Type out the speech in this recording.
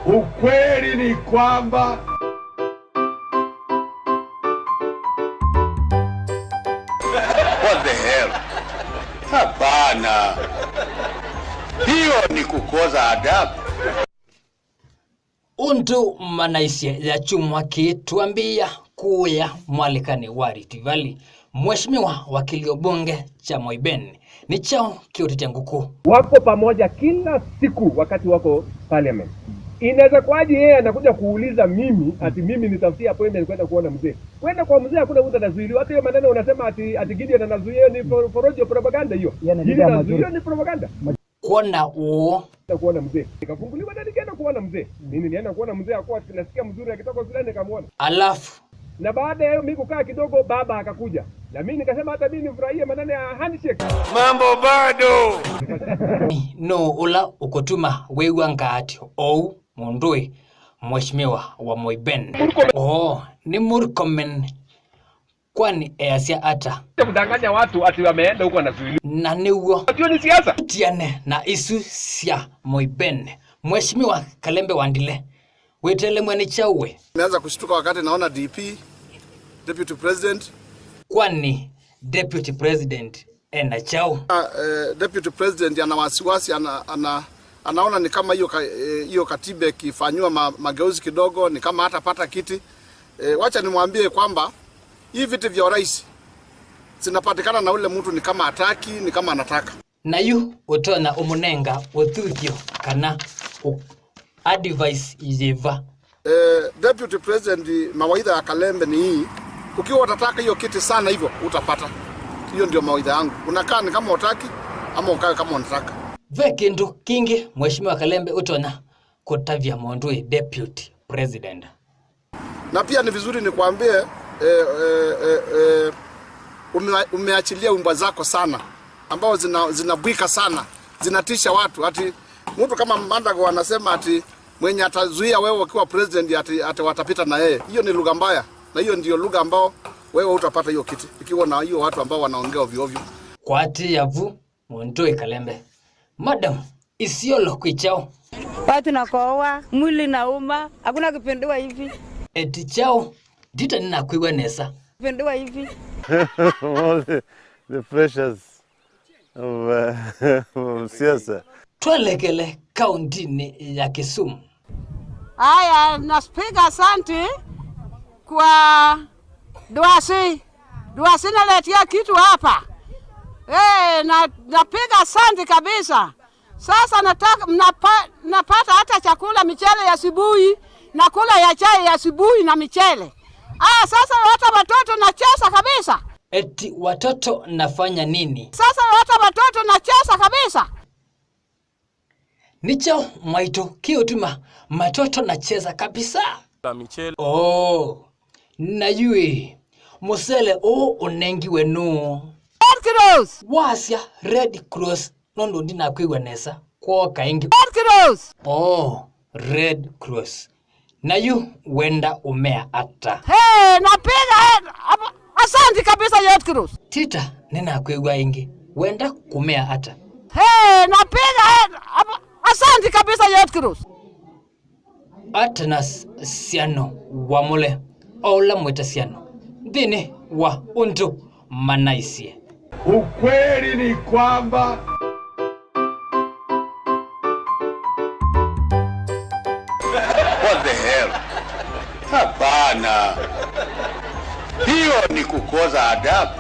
Ukweli ni kwamba What the hell? Hapana, hiyo ni kukosa adabu. Untu manaisye ya chumwa kituambia kuya mwalikani wa Rift Valley Mheshimiwa wa kilio bunge cha Moiben ni chao kiutete nguku wako pamoja kila siku wakati wako parliament. Inaweza kuwaje yeye anakuja kuuliza mimi ati mimi nitafutie appointment kwenda kuona mzee? Kwenda kwa mzee hakuna mtu atazuiliwa. Hata hiyo maneno unasema ati Gideon anazuia ni porojo propaganda hiyo. Gideon anazuia ni propaganda. Kuona uo Kwenda kuona mzee. Nikafunguliwa na nikaenda kuona mzee. Mimi nilienda kuona mzee akuwa nasikia mzuri akitoka hospitali nikamuona. Alafu na baada ya hiyo mimi kukaa kidogo baba akakuja. Na mimi nikasema hata mimi nifurahie maneno ya handshake. Mambo bado. No ula ukutuma wewa ngaati ou mundui Mheshimiwa wa Moiben. Oh, ni Murkomen kwani easia ata kudanganya watu ati wameenda huko wanazuiliwa. Na niwo Hiyo ni siasa. Tiane na isu sia Moiben. Mheshimiwa Kalembe Wandile wetele mwene chauwe. Nimeanza kushtuka wakati naona DP Deputy President. Kwani Deputy President ena chao. Deputy President ana wasiwasi, anaona ni kama hiyo katiba ikifanywa mageuzi kidogo ni kama hatapata kiti. Wacha nimwambie kwamba hii viti vya urais zinapatikana na ule mtu ni kama hataki, ni kama anataka. Na yu utona umunenga uthuthio kana advice yeva. Deputy President, mawaidha ya Kalembe ni hii: ukiwa utataka hiyo kiti sana hivyo utapata. Hiyo ndio mawaidha yangu. Unakaa ni kama utaki ama ukae kama unataka. Ve kindu kingi Mheshimiwa Kalembe utona kutavya mondui Deputy President. Na pia ni vizuri nikwambie, umeachilia umbwa zako sana ambao zinabwika sana, zinatisha watu. Ati mtu kama Mandago anasema ati mwenye atazuia wewe ukiwa president ati watapita na yeye. Hiyo ni lugha mbaya, na hiyo ndio lugha ambao wewe utapata hiyo kiti ikiwa na hiyo watu ambao wanaongea ovyo ovyo. Kwati yavu Mondui Kalembe. Madam Isiolo kwichao. Watu nakoa, mwili nauma, hakuna kupindua hivi. Eti chao dita nina kuiwe nesa. Kupindua hivi. All the pressures of siasa. Twelekele kaunti ya Kisumu. Haya, napiga asante kwa Dwasi. Dwasi naletea kitu hapa. Napiga asante kabisa. Sasa napata hata chakula michele ya asubuhi, nakula ya chai ya asubuhi na michele. Sasa hata watoto nacheza kabisa. Eti watoto nafanya nini? Sasa hata watoto nacheza kabisa. Nicho mwaito kiutuma matoto nacheza kabisa. La michele. Oh, na yue musele o unengi wenu. Red Cross. Wasia Red Cross nondo ndina kwiwa nesa kwa kaingi. Red Cross. Oh, Red Cross. Na yu wenda umea ata. Hey, napiga asante kabisa Red Cross. Tita nina kwiwa ingi wenda kumea ata. Hey, napiga asante kabisa Red Cross. Atanas siano wamule ola mweta siano dhini wa untu manaisie. Ukweli ni kwamba What the hell? Hapana, hiyo ni kukosa adabu.